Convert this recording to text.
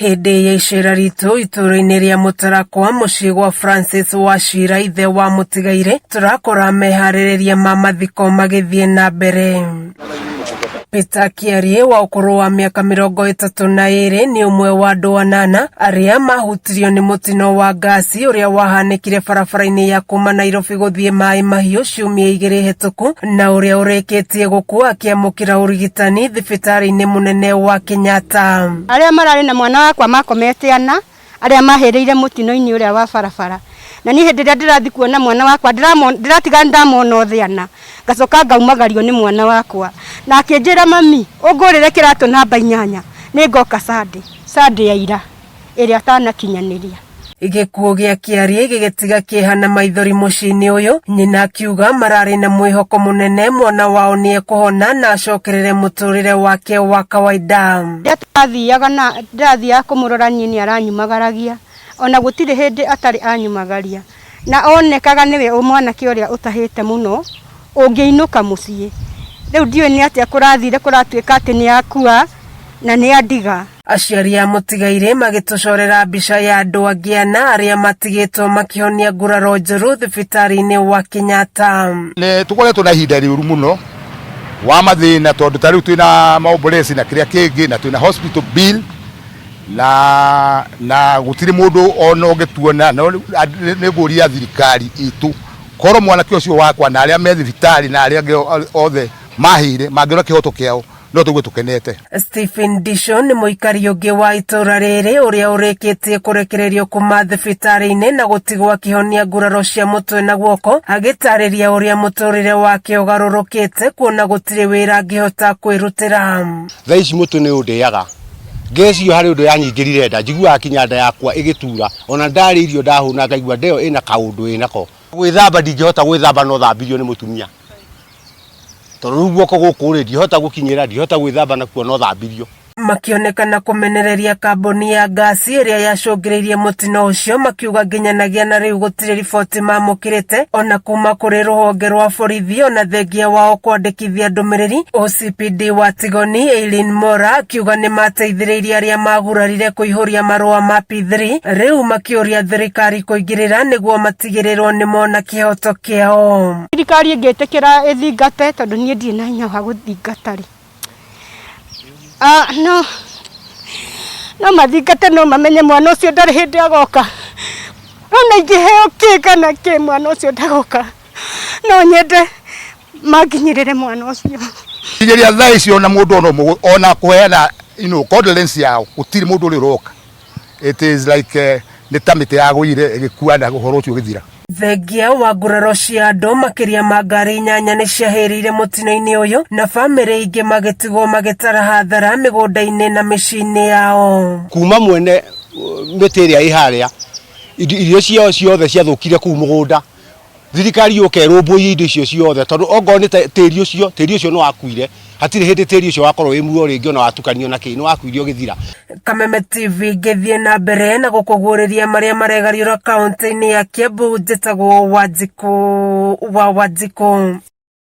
Hĩndĩ ya icera ritũ itũũra-inĩ rĩa Mũtarakwa mũciĩ gwa Francis Wachira ithe wa mũtigairĩ, tũrakora meharĩrĩria ma mathiko magĩthiĩ na mbere. Peter Kiarie wa ũkũrũ wa mĩaka 32 nĩ ũmwe wa andũ anana arĩa mahutirio nĩ mũtino wa ngasi ũrĩa wahanĩkire barabara-inĩ ya kuma Nairobi gũthiĩ Maĩ Mahiũ ciumia igĩrĩ hĩtũku na ũrĩa ũrĩkĩtie gũkua akĩamũkĩra ũrigitani thibitarĩ-inĩ mũnene wa Kenyatta. Arĩa mararĩ na mwana wakwa makomete ana, arĩa mahĩrĩire mũtino-inĩ ũrĩa wa barabara. Na niĩ hĩndĩ ĩrĩa ndĩrathiĩ kuona mwana wakwa ndĩratiga ndamona othe ana, ngacoka ngaumagario nĩ mwana wakwa. Na akĩnjĩra mami, ũngũrĩre kĩratũ namba inyanya, nĩ ngoka Sunday, Sunday ya ira ĩrĩa atanakinyanĩria. Gĩkuũ gĩa Kĩarie gĩgĩtiga kĩeha na maithori mũciĩ-inĩ ũyũ, nyina akiuga mararĩ na mwĩhoko mũnene mwana wao nĩekũhona na acokerere mũtũrĩre wake wa kawaida. Rĩrĩa tũrathiaga na ndĩrathiaga kũmũrora niĩ nĩ aranyumagaragia, ona gũtirĩ hĩndĩ atarĩ anyumagaria, na onekaga nĩwe mwanake ũrĩa ũtahĩte mũno ũngĩinũka mũciĩ. Rĩu ndiũĩ nĩ atĩa kũrathire kũratuĩka atĩ nĩ akua na nĩ andiga. Aciari a mũtigairĩ magĩtũcorera mbica ya andũ angĩ ana arĩa matigĩtwo makĩhonia nguraro njũru thibitarĩ-inĩ wa Kenyatta. Nĩ tũkoretwo na ihinda rĩũru mũno wa mathĩna tondũ ta rĩu twĩna maombolezi na kĩrĩa kĩngĩ na twĩna hospital bill na na gũtirĩ mũndũ ona ũngĩtuona no nĩ ngũria thirikari itũ korwo mwanake ũcio wakwa na arĩa me thibitarĩ na arĩa angĩ othe mahĩire mangĩona kĩhoto kĩao no tũigue tũkenete. Stephen Disho nĩ mũikari ũngĩ wa itũũra rĩrĩ ũrĩa ũrĩkĩtie kũrekererio kuma thibitarĩ-inĩ na gũtigwo akĩhonia nguraro cia mũtwe na guoko, agĩtarĩria ũrĩa mũtũrĩre wake ũgarũrũkĩte kuona gũtirĩ wĩra angĩhota kwĩrutĩra. Thaa ici mũtwe nĩ ũndĩaga ngeci ĩyo harĩ ũndũ yanyingĩrire nda njiguaga kinya nda yakwa ĩgĩtura ona ndarĩa irio ndahũna ngaigua nda ĩyo ĩna kaũndũ ĩnako. Gwĩthamba ndingĩhota gwĩthamba no thambirio nĩ mũtumia. Tondũ rĩu guoko gũkũ rĩ, ndingĩhota gũkinyĩra, ndingĩhota gwĩthamba nakuo no thambirio. Makĩonekana kũmenereria kambuni ya ngasi ĩrĩa yacũngĩrĩirie mũtino ũcio makiuga nginyanagia na rĩu gũtirĩ riboti mamũkĩrĩte ona kuma kũrĩ rũhonge rwa borithi ona thengia wao kwandĩkithia ndũmĩrĩri. OCPD wa Tigoni Eileen Mora akiuga nĩmateithĩrĩirie arĩa magurarire kũihũria marũa ma P3 rĩu makĩũria thirikari kũingĩrĩra nĩguo matigĩrĩrwo nĩmona kĩhoto kĩao. Thirikari ĩngĩtĩkĩra ĩthingate tondũ niĩ ndirĩ na hinya wa gũthingata rĩ, no no mathingate no mamenye mwana ũcio ndarĩ hĩndĩ agoka. Ona ingĩheo kĩ kana kĩ mwana ũcio ndagoka. No nyende manginyĩrĩre mwana ũcio. Nginyĩria thaa ici ona mũndũ ona ũmwe ona kũheana you know, condolence yao gũtirĩ mũndũ ũrĩ ũroka. It is like eh, nĩ ta mĩtĩ yagũire ĩgĩkua na ũhoro ũcio ũgĩthira. Thengia wa nguraro cia andũ makĩria ma ngari inyanya nĩ ciahĩrĩire mũtino-inĩ ũyũ na bamĩrĩ ingĩ magĩtigwo magĩtara hathara mĩgũnda-inĩ na mĩciĩ-inĩ yao. Kuma mwene mĩtĩ ĩrĩa ĩ harĩa, irio ciao ciothe ciathũkire kũu mũgũnda. Thirikari yũke ĩrũmbũiye indo icio ciothe tondũ ongorwo nĩ tĩri ũcio, tĩri ũcio nĩ wakuire, hatirĩ hĩndĩ tĩri ũcio wakorwo wĩ muoyo rĩngĩ ona watukanio na kĩ, nĩ wakuire ũgĩthira. Kameme TV ngĩthiĩ na mbere na gũkũguũrĩria marĩa maregariũra kaũntĩ-inĩ ya Kiambu, njĩtagwo Wanjikũ wa Wanjikũ.